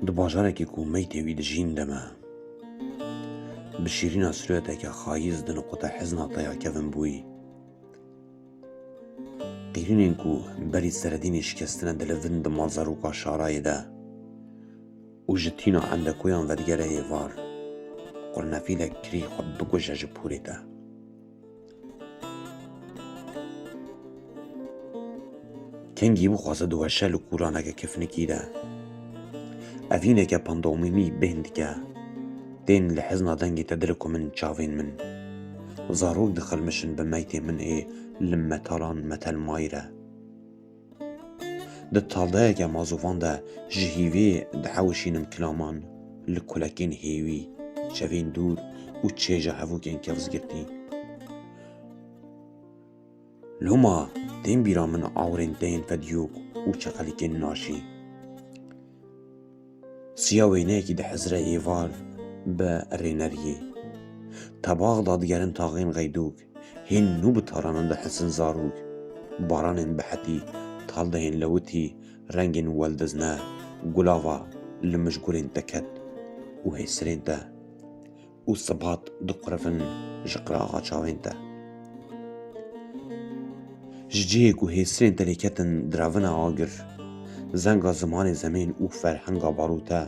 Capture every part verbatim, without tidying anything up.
Di bajarekê ku meytê wî dijîn de me, bi şîrîna sirûeteke xayîs di niqûta hizna te ya kevin bûyî. Qîrînên ku berî seredînê şikestine dilivin di malzaroka şarayê de û ji tîna endekoyan vedigere êvar, qurnefîlek kirî xwe biguje ji pûrê te. Kengî bixwaze diweşe li kûraneke kifnikî de. Evîneke pandomîmî bêhn dike. Tên li hizna dengê te dilikumin çavên min. Zarok dixilmişin bi meytê min ê li metalan metelmayî re. Di taldeyeke mazovan de ji hîvê dihewişînim kilaman li kulekên hêwî, çevên dûr û çêja hevokên kevzgirtî. Loma tên bîra min awirên te yên fediyok û çeqelîkên naşî. Siya wêneyekî dihizire êvar bi rêneriyê. Tebax dadigerin taxên xeydok, hên nû bi taranan dihisin zarok. Baranên bihetî, taldeyên lewitî, rengên weldizne, gulava li mij gulên te ket û hêsirên te. Û sibat diqurivin ji qiraxa çavên te. Ji cihê ku hêsirên te lê ketin diravine agir, zenga zimanê zemên û ferhenga baro te.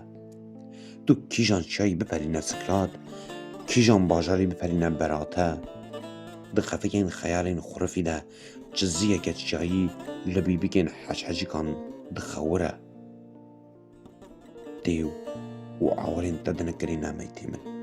Tu kîjan çiyayî biperîne Sikrat, kîjan bajarî biperîne bera te. Di qefekên xeyalên xurifî de çiziyeke çiyayî li bîbikên heçhecîkan dixewire. Têw û awirên te dinikirîne meytê min.